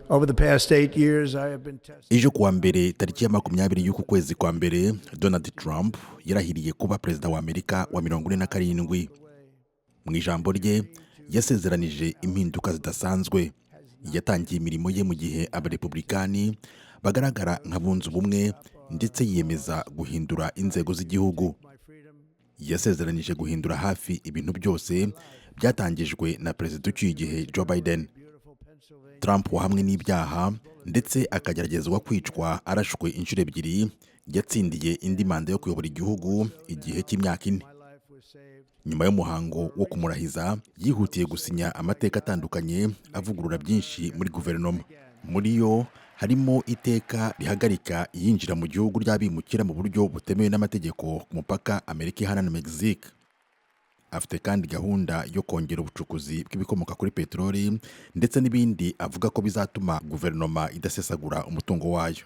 Over the past 8 years, I have been tested. Ejo kuwa mbere, tariki ya 20 y'uku kwezi kwa mbere, Donald Trump yarahiriye kuba perezida wa Amerika wa 47. Mu ijambo rye yasezeranije impinduka zidasanzwe. Yatangiye imirimo ye mu gihe Abarepublikani bagaragara nk'abunze ubumwe, ndetse yiyemeza guhindura inzego z'igihugu. Yasezeranije guhindura hafi ibintu byose byatangijwe na perezida ucyuye igihe Joe Biden. Trump, wahamwe n'ibyaha ndetse akageragezwa kwicwa arashwe inshuro ebyiri, yatsindiye indi manda yo kuyobora igihugu igihe cy'imyaka 4. Nyuma y'umuhango wo kumurahiza, yihutiye gusinya amateka atandukanye avugurura byinshi muri guverinoma. Muri yo harimo iteka rihagarika iyinjira mu gihugu ry'abimukira mu buryo butemewe n'amategeko ku mupaka Amerika ihana na Mexique. Afite kandi gahunda yo kongera ubucukuzi bw'ibikomoka kuri peteroli ndetse n'ibindi avuga ko bizatuma guverinoma idasesagura umutungo wayo.